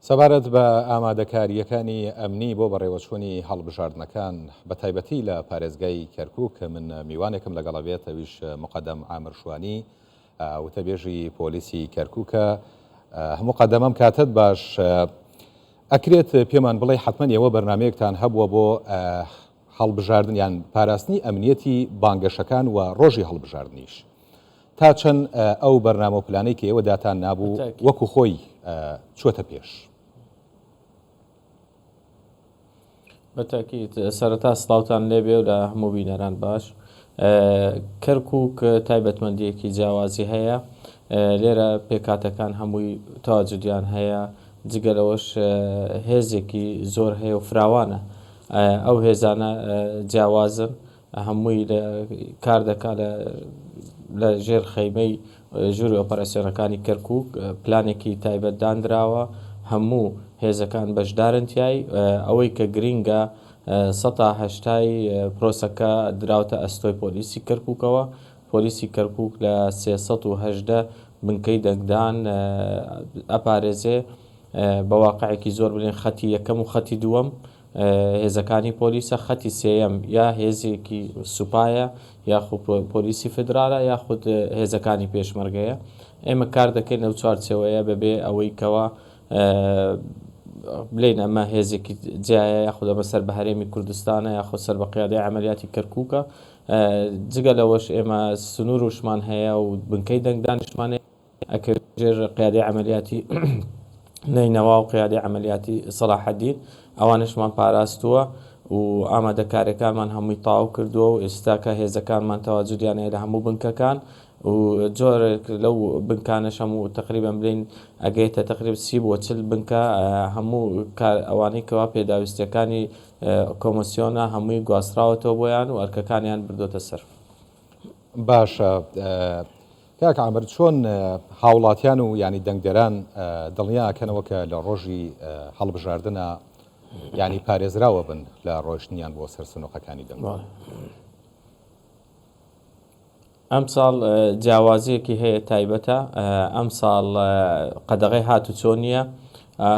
سەبارەت بە ئامادەکارییەکانی ئەمنی بۆ بەڕێوەچوونی هەڵبژاردنەکان بەتایبەتی لە پارێزگای کەرکوک من میوانێکم لەگەڵە بێت ئەویش مقەدەم عامر شوانی وتەبێژی پۆلیسی کەرکوکە. مقەدەم ئەم کاتەت باش ئەکرێت پێمان بڵێ حتمما ئێوە بەرنمەیەکتان هەبووە بۆ هەڵبژاردن یان پاراستنی ئەمنیەتی بانگەشەکان و ڕۆژی هەڵبژاردنیش. تا چەند ئەو بەرنامە و پلانەی کە ئێوە داتان نابوو وەکو خۆی چووەتە پێش؟ بەتاکیت سەرەتا سڵاوتان لێبێ و لە هەموو بینەران باش. کەرکک تایبەتمەندیەکی جیاوازی هەیە لێرە پێکاتەکان هەمووی تەواجدیان هەیە جگە لەوەش هێزێکی زۆر هەیە و فراوانە ئەو هێزانە جیاوازن هەمووی کار دەکا لە ژێر خەیمەی ژووری ئۆپەراسیۆنەکانی کەرکوک پلانێکی تایبەت دانراوە هەموو هێزەکان بەشدارن تیای ئەوەی کە گرینگە سەتا هەشتای پرۆسەکە دراوتە ئەستۆی پۆلیسی کەرکوکەوە پۆلیسی کەرکوک لە 318 بنکەی دەنگدان ئەپارێزێ بە واقعێکی زۆر بلێن خەتی یەکەم و خەتی دووەم هێزەکانی پۆلیسە، خەتی سێیەم یا هێزێکی سوپایە یاخود پۆلیسی فیدرالە یاخود هێزەکانی پێشمەرگەیە. ئێمە کار دەکەین لەو چوارچێوەیە بەبێ ئەوەی کەوا بلێین ئەمە هێزێکی جیایە یاخود ئەمە سەر بە هەرێمی کوردستانە یاخود سەر بە قیادەی عەمەلیاتی کەرکووکە. جگە لەوەش ئێمە سنووروشمان هەیە و بنکەی دەنگدانیشمان هەیە. ئەکەوێتە ژێر قیادەی عەمەلیاتی نەینەوا و قیادەی عەمەلیاتی سەڵاحەدین ئەوانەشمان پاراستووە و ئامادەکاریەکانمان هەمووی تەواو کردووە و ئێستاکە هێزەکانمان تەواجودیان هەیە لە هەموو بنکەکان و جۆرێک لەو بنکانەش هەموو تقریبا بلین ئەگەیتە تقریب سی بۆ چل بنکە هەموو کار ئەوانەی کەوا پێداویستیەکانی کۆمسیۆنە هەمووی گواستراوەتەوە بۆیان و ئەرکەکانیان بردۆتە سەر. باشە کاک عامر چۆن هاوڵاتیان و یانی دەنگدەران دڵنیا ئەکەنەوە کە لە ڕۆژی هەڵبژاردنە یانی پارێزراوە بن لە ڕۆشتنیان بۆ سەر سنوقەکانی دەنگدان؟ ئەمساڵ جیاوازیەکی هەیە تایبەتە ئەمساڵ قەدەغەی هاتوچۆ نییە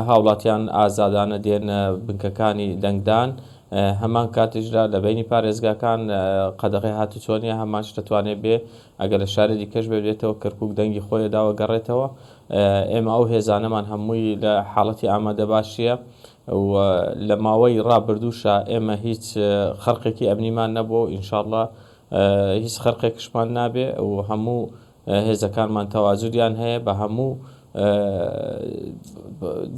هاوڵاتیان ئازادانە دێن بنکەکانی دەنگدان هەمان کاتیشدا لە بینی پارێزگاکان قەدەغەی هاتوچۆ نییە هەمان شت دەتوانێت بێ ئەگەر لە شاری دیکەش بێ بێتەوە کەرکک دەنگی خۆی داوە گەڕێتەوە ئێمە ئەو هێزانەمان هەمووی لە حاڵەتی ئامادە باشیە و لە ماوەی ڕابردووشا ئێمە هیچ خەرقێکی ئەمنیمان نەبووە و ئینشاءاللە هیچ خەرقێکشمان نابێ و هەموو هێزەکانمان تەواجودیان هەیە بە هەموو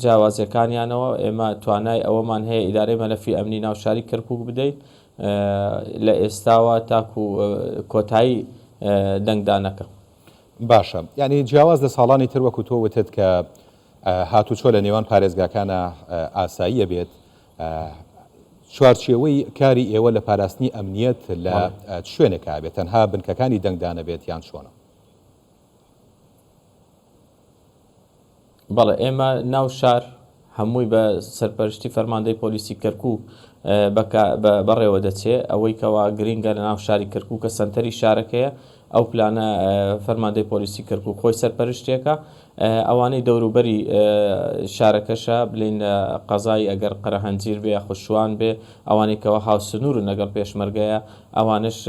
جیاوازیەکانیانەوە ئێمە توانای ئەوەمان هەیە ئیدارەی مەلەفی ئەمنی ناو شاری کەرکک بدەین لە ئێستاوە تاکو کۆتایی دەنگدانەکە. باشە یعنی جیاواز لە ساڵانی تر وەکو تۆ وتت کە هاتوچۆ لە نێوان پارێزگاکانە ئاساییە بێت چوارچێوەی کاری ئێوە لە پاراستنی ئەمنیەت لە چ شوێنێکا بێت تەنها بنکەکانی دەنگدانە بێت یان چۆنە؟ بەڵێ ئێمە ناو شار هەمووی بە سەرپەرشتی فەرماندەی پۆلیسی کەرکوک بەڕێوە دەچێ ئەوەی کەوا گرینگە لە ناو شاری کەرکوکە سەنتەری شارەکەیە ئەو پلانە فەرماندەی پۆلیسی کەرکوک خۆی سەرپەرشتێکە ئەوانەی دەوروبەری شارەکەشە بلین لە قەزای ئەگەر قەرەهەنجیر بێ یاخود شوان بێ ئەوانەی کەوا هاوسنوورن لەگەڵ پێشمەرگەیە ئەوانش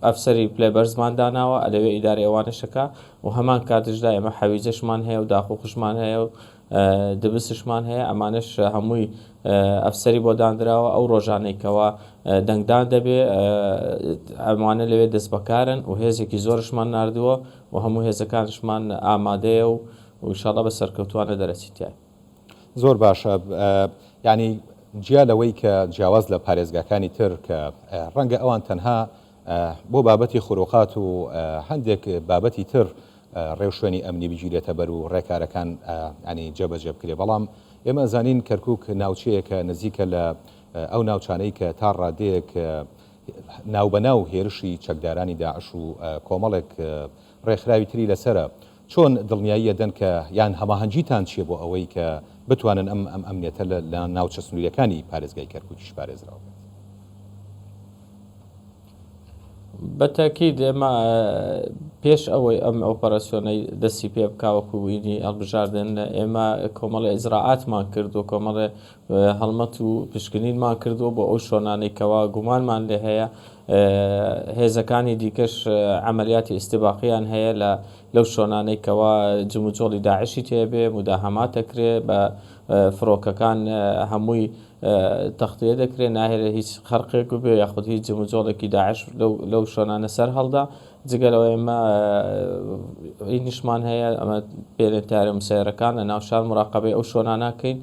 ئەفسەری پلە بەرزمان داناوە ئەلەوێ ئیدارەی ئەوانشەکە و هەمان کاتیشدا ئێمە حەویجەشمان هەیە و داقوقشمان هەیە و دبسشمان هەیە ئەمانەش هەمووی ئەفسەری بۆ دانراوە ئەو ڕۆژانەی کەوا دەنگدان دەبێ ئەمانە لەوێ دەست بەکارن و هێزێکی زۆرشمان ناردووە و هەموو هێزەکانشمان ئامادەیە و ئینشاڵڵا بە سەرکەوتوانە دەرەچین تیای. زۆر باشە یانی جیا لەوەی کە جیاواز لە پارێزگاکانی تر کە ڕەنگە ئەوان تەنها بۆ بابەتی خروقات و هەندێک بابەتی تر ڕێوشوێنی ئەمنی بگیرێتە بەر و ڕێکارەکان ینی جێبەجێ بکرێ بەڵام ئێمە زانین کەرکک ناوچەیەکە نزیکە لە ئەو ناوچانەی کە تا ڕادەیەک ناوبەناو هێرشی چەکدارانی داعش و کۆمەڵێک ڕێکخراوی تری لەسەرە چۆن دڵنیایی ئەدەن کە یان هەماهەنگیتان چیە بۆ ئەوەی کە بتوانن ئەم ئەم ئەمنیەتە لە لە ناوچە سنووریەکانی پارێزگای کەرکوکیش پارێزراو بێت؟ بە تەئکید ئێمە. پێش ئەوەی ئەم ئۆپەراسیۆنەی دەستی پێ بکا وەکو ئینی هەڵبژاردن ئێمە کۆمەڵێ ئیجرائاتمان کردووە، کۆمەڵێ هەڵمەت و پشکنینمان کردووە بۆ ئەو شۆنانەی کەوا گومانمان لێ هەیە. هێزەکانی دیکەش عەمەلیاتی ئیستباقیان هەیە لە لەو شۆنانەی کەوا جموجۆڵی داعشی تێ بێ، موداهەمات دەکرێ بە فڕۆکەکان هەمووی تەختیە دەکرێ، ناهێرێ هیچ خەرقێک ببێ یاخود هیچ جموجۆڵێکی داعش لەو شۆنانە سەر هەڵدا. جگە لەوە ئێمە ئینیشمان هەیە ئەمە پێرێن تارە مسەیرەکان لە ناو شار مراقبەی ئەو شۆناناکەین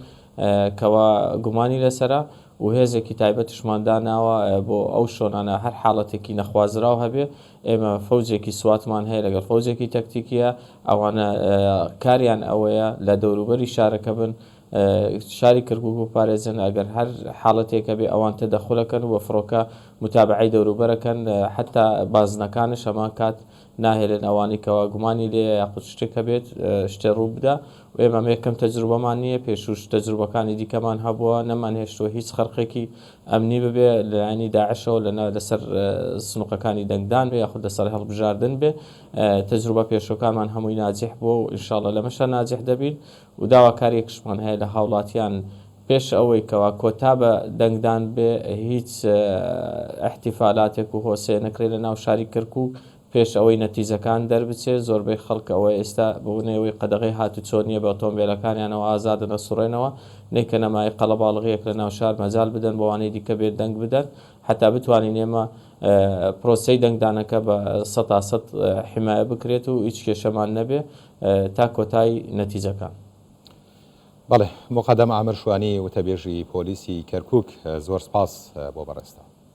کەوا گومانی لەسرە و هێزێکی تایبەتیشمان داناوە بۆ ئەو شۆنانە هەر حاڵەتێکی نەخوازراو هەبێ ئێمە فەوجێکی سواتمان هەیە لەگەڵ فەوجێکی تەکتیکیە ئەوانە کاریان ئەوەیە لە دەوروبەری شارەکە بن شاری کەرکوک بپارێزن ئەگەر هەر حاڵەتێک هەبێ ئەوان تەدەخولەکەن و بە فڕۆکە متابعەی دەوروبەرەکەن حەتا بازنەکانش هەمان کات ناهێلن ئەوانەی کەوا گومانی لێیە یاخود شتێک هەبێت شتێ ڕوو بدا و ئێمە ئەمە یەکەم تەجروبەمان نییە پێشووش تەجروبەکانی دیکەمان هەبووە نەمان هێشتووە هیچ خەرقێکی ئەمنی ببێ لەلایەنی داعشەوە لە لەسەر سنوقەکانی دەنگدان بێ یاخود لەسەر هەڵبژاردن بێ تەجروبە پێشوەکانمان هەمووی ناجح بووە و ئینشاءاللە لەمەشا ناجح دەبین و داواکاریەکشمان هەیە لە هاوڵاتیان پێش ئەوەی کەوا کۆتا بە دەنگدان بێ هیچ ئیحتیفالاتێک و هۆسێ نەکرێ لە ناو شاری کەرکوک پێش ئەوەی نەتیجەکان دەربچێ زۆربەی خەڵک ئەوە ئێستا بەبۆنەی ئەوەی قەدەغەی هاتوچۆ نیە بە ئۆتۆمبێلەکانیانەوە ئازادن ئەسوڕێنەوە نەیکەنە مایەی قەڵەباڵغیەک لە ناو شار مەجال بدەن بەوانەی دیکە بێ دەنگ بدەن حەتا بتوانین ئێمە پرۆسەی دەنگدانەکە بە سەتا سەت حیمایە بکرێت و هیچ کێشەمان نەبێ تا کۆتای نەتیجەکان. بەڵێ موقەدەم عامر شوانی وتەبێژی پۆلیسی کەرکوک زۆر سپاس بۆ بەڕێزتان.